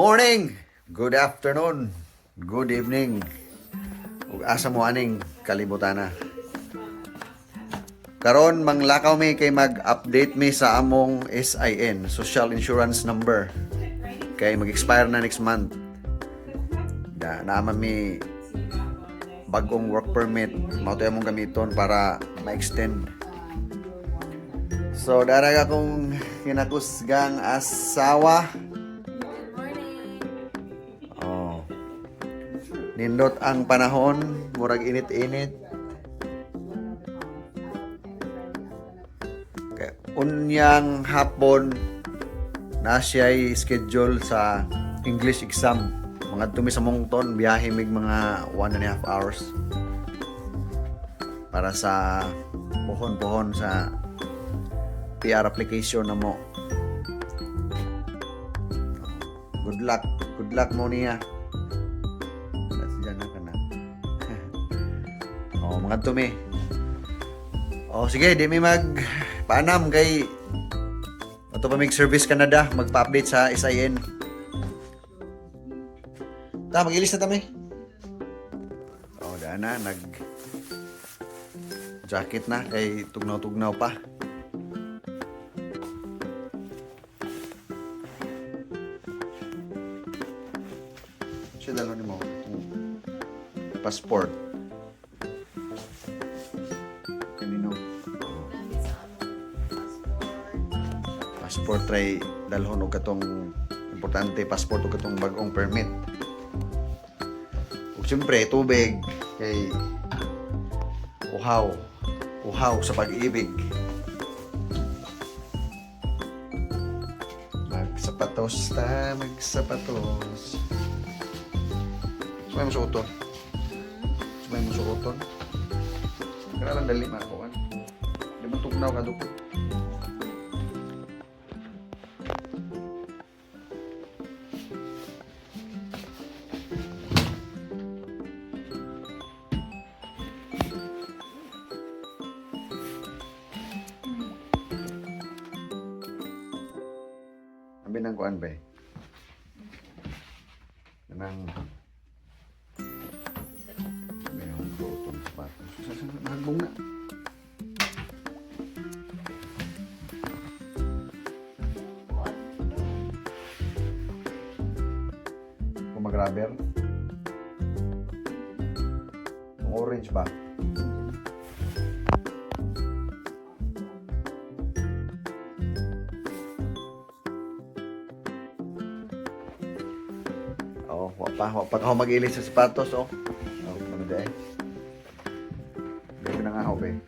Morning, good afternoon, good evening. Ug asa mo aning kalibutana. Karon manglakaw mi kay mag-update mi sa among SIN, Social Insurance Number. Kay mag-expire na next month. Da naa man mi bagong work permit, mao to among gamiton para ma-extend. So, dara akong kinakusgang asawa. Good morning. Oh. Nindot ang panahon, murag init-init. Kay unyang hapon na siya'y schedule sa English exam. Mga tumi sa Moncton, biyahe mig mga 1.5 hours para sa pohon-pohon sa PR application na mo. Good luck. Good luck mo niya. That's dyan na ka na. Oh, mga tumi. Oh, sige, di mi mag paanam kay ato pa mig Service Canada magpa-update sa SIN. Ta, mag-ilis na ta mi. Oh, daan na nag jacket na kay tugnaw-tugnaw pa. Siya dalo nimo passport. Kanino? Gamit sa among passport. Passport try dalhon og katong importante, passport og katong bag-ong permit. Ug siyempre tubig kay uhaw. Uhaw sa pag-ibig. Magsapatos ta, magsapatos. Sumay mo suoton. Sumay mo suoton. Kaya lang dali makuan. Di man tugnaw ka dupot. Abi nang kuan ba? Nang may akong suoton sapatos. Mahagbong na. Kuan. Kung mag-rubber. Yung orange ba? Oh, wa pa ako mag-ilis sa sapatos, oh. Oh, ano di ay? Hindi ko na nga ako, eh.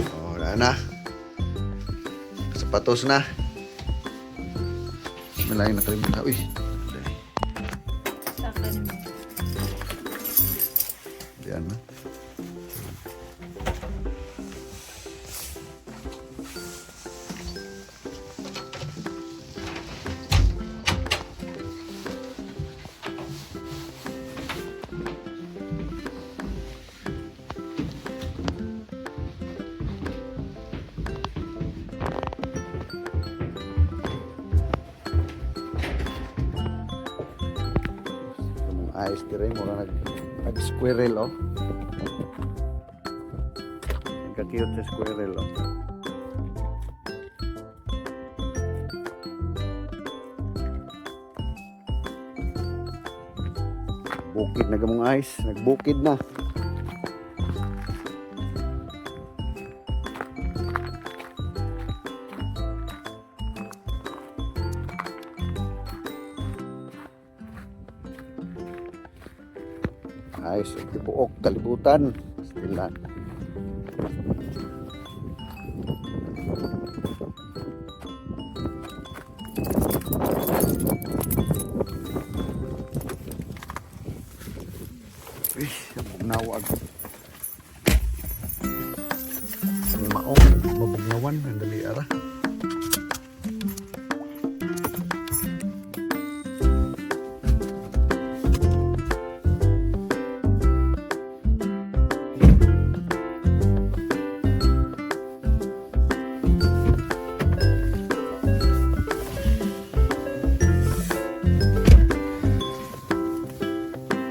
Oh, wala na. Sapatos na. Malayo na kalimutan. Uy. Dali. Sa akin mo. Diyan na. Kamong ayos dire mura nag squirrel, oh. Nagka-cute sa squirrel, oh. Bukid na gamong ice, nagbukid na. Ayos, tibuok kalibutan. Stila. Uy. Tawag. Ang maong mabugnawan ang dali ara.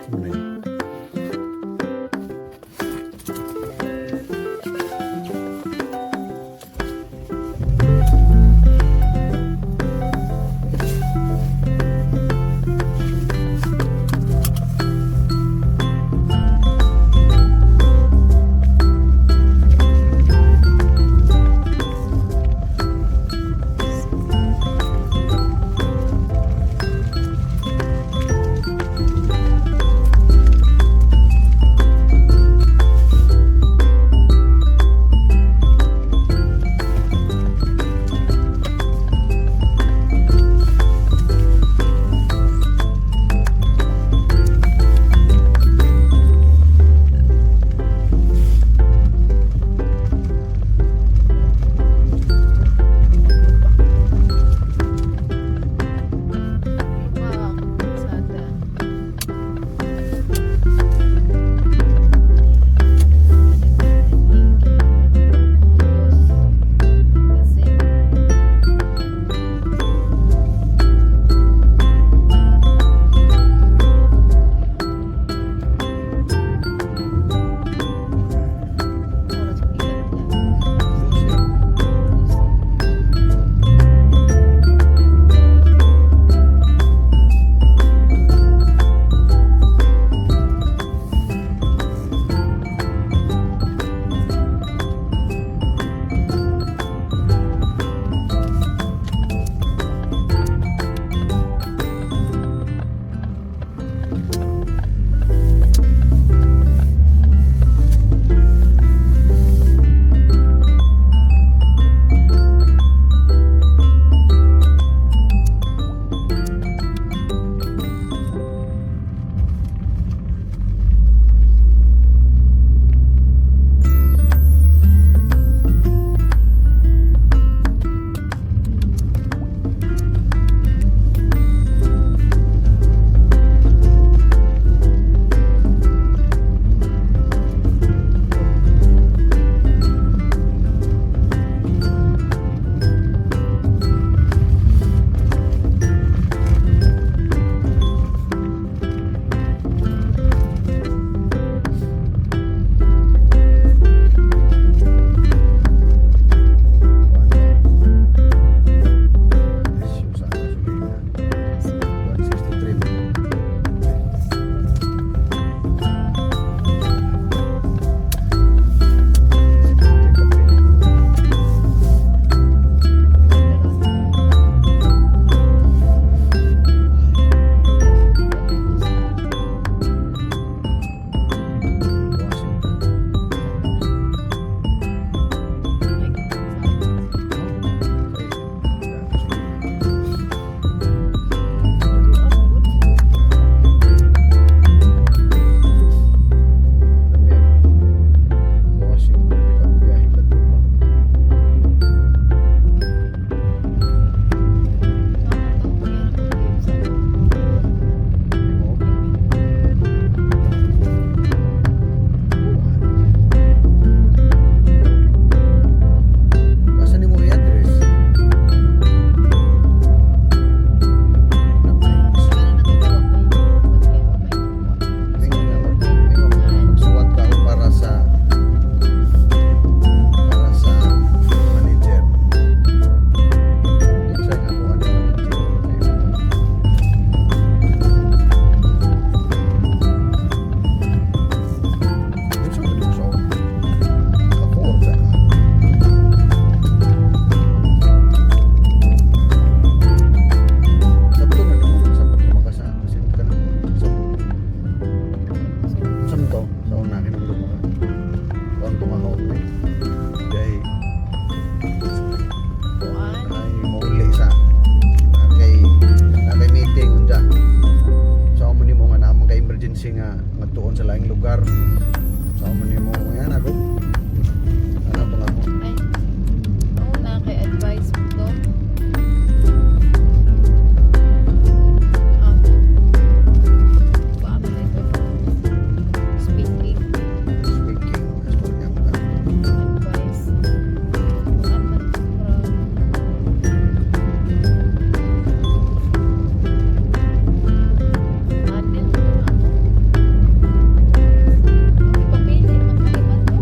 Ano yun? Lubak. Sada. Kasi oras pila na. Asa nimo i-address? Magsuwat ka og para sa manager. Kinsa nga ako ang manager? Kinsa man yung sa ka-four sa ka? Sabto na nimo, sabto na ka sa kasi ka na. Sabto. Samto sa una kinong mo ka. Kuan tumakaw ni. Dahil ay mauli sa kay meeting unja. So amo nimo nga naa man kay emergency nga ngatuon sa laing lugar. Sa man nimo yan ako. Ano pa nga ako? Ay, oo na, kay advice mo to. Ah, paano na ito? Speaking. Speaking. Speaking. Advice. Ano man ito, Anil, ano? Ipapili, magkaiba to.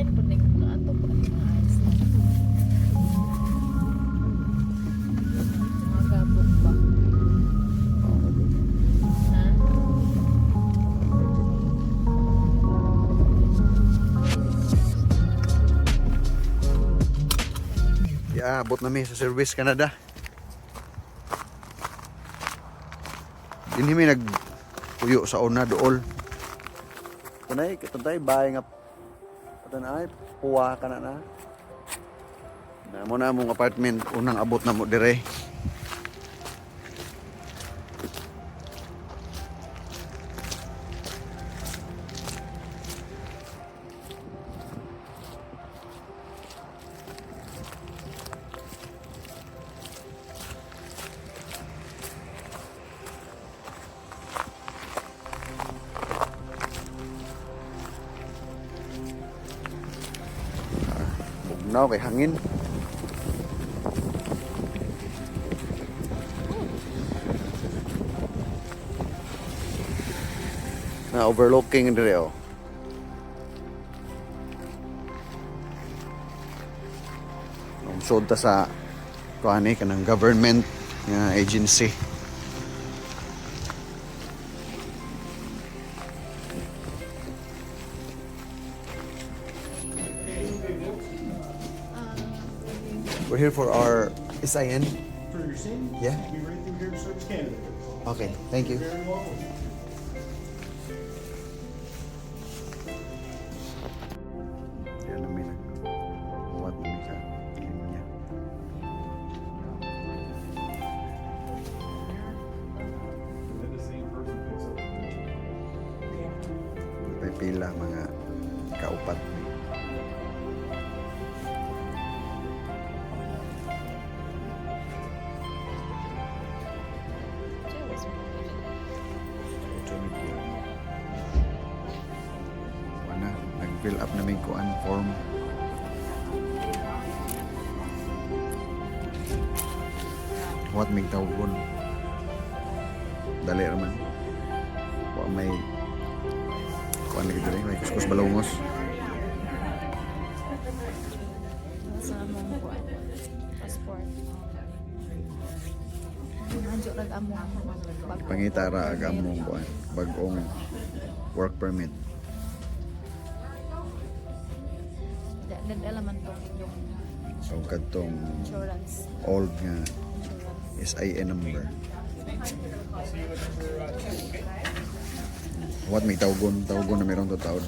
Design po ning mga atop at mga eyes. Mga gabok ba? Ha? Yeah, abot na mi sa Service Canada. Dinhi mi nagpuyo sa una dool. Kunay katong bahay nga patanay puwa ka na na. Na mo na among apartment unang abot na mo dire. Bugnaw kay hangin. Na overlooking dire oh. Umsod ta sa kuan kanang government nga agency. We're here for our SIN. For your SIN? Yeah. Be right through here to Service Canada. Okay, thank you. Very welcome. Yan ang may nag-uwat na sa linya. And then the same person picks up the May pila mga kaupat. Jealous mo. Wala, nag-fill up na may kuan form. What may tawgon? Dali raman. Wa may kuan lagi diri, may kuskus balongos. Sa among kuan. Passport. Nandiyo rag among bag. Pangita ra ag among kuan, bag-ong work permit. Dadala man tong inyong So kadtong insurance. old nga Insurance. SIN number. What may tawgon, tawgon na meron to taon.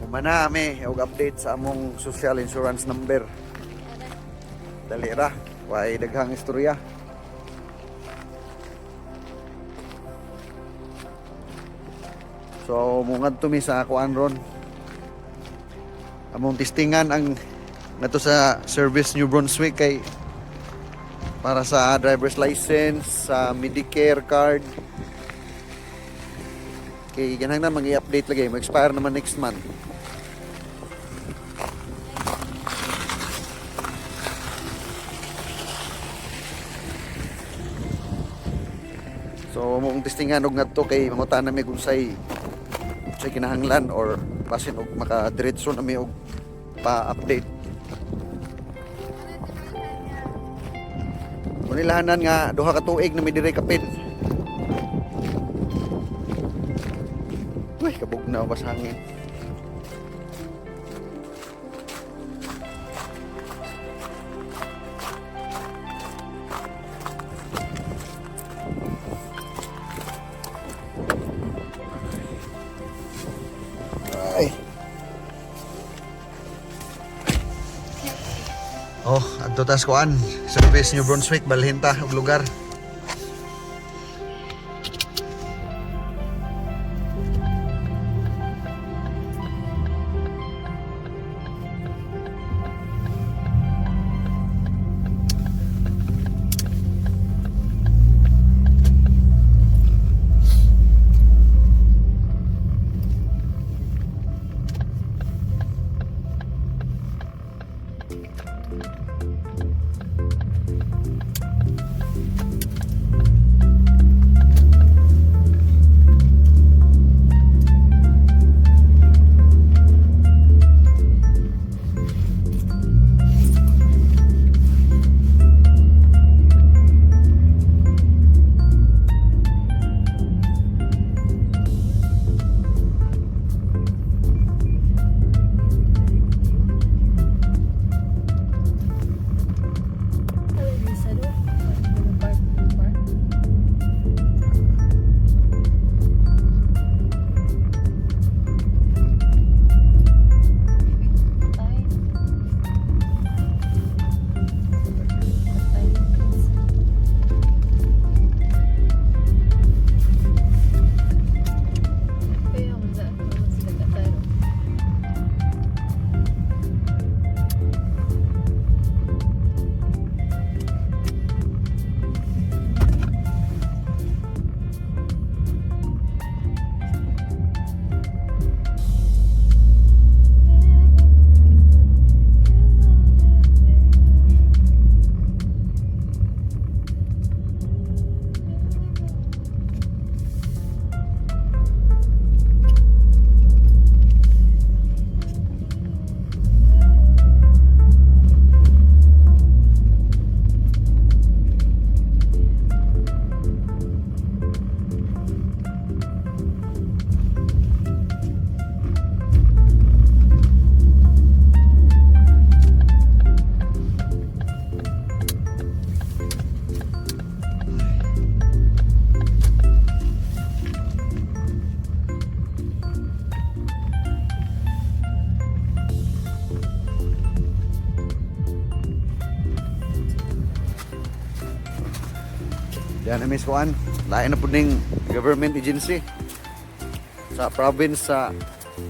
Humana ami og update sa among social insurance number. Dali ra, way daghang istorya. So mungadto mi sa kuan ron. Among testingan ang nato sa Service New Brunswick kay para sa driver's license, sa Medicare card. Kay ganang na mag-i-update lagi, mag-expire naman next month. So mong testingan og ngadto kay mangutan na mi kung say say kinahanglan or basin og makadiretso na mi og pa-update. Kunilahanan nga duha ka tuig na mi dire kapin. Uy, kabugnaw ba sa hangin. Ay. Oh, adto tas kuan. Service New Brunswick balhin ta og lugar. Diyan na miss kuan. Lain na pud ning government agency sa province sa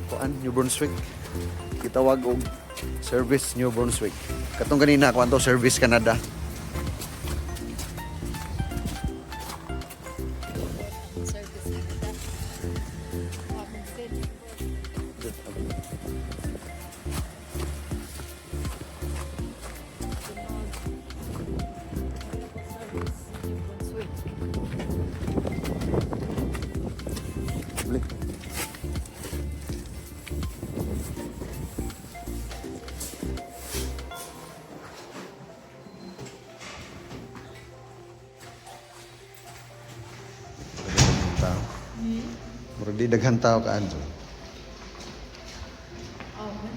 kuan, New Brunswick. Gitawag og Service New Brunswick. Katong ganina kuan to, Service Canada. Service Canada. Wamag Service New Brunswick. Bli. Tao. Murag di daghan tao kaadto. Oh, man.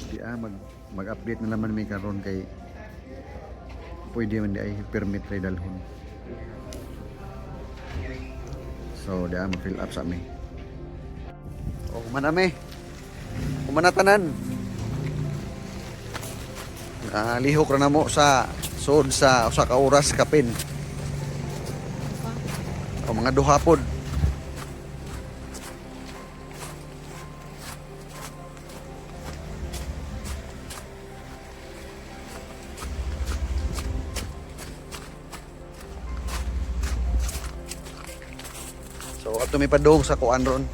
Di ah, mag-update na naman mi karon kay pwede man di ay permit ray dalhon. So di ah, mag-fill up sa mi. O human mi. Human na tanan. Ah, lihok ra namo sa sud sa usa ka oras kapin. O mga duha pod. So ato may padong sa kuan ron.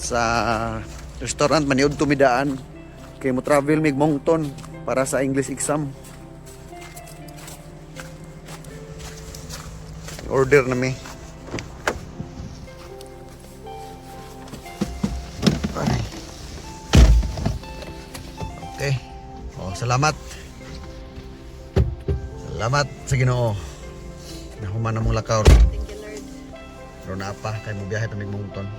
Sa restaurant maniud tumidaan kay mo travel mig Moncton para sa English exam. Order na mi. Aray. Okay. Oh, salamat. Salamat sa Ginoo. Nahuman na mong lakaw. Thank you, Lord. Pero naa pa kay mo biyahe tamig Moncton.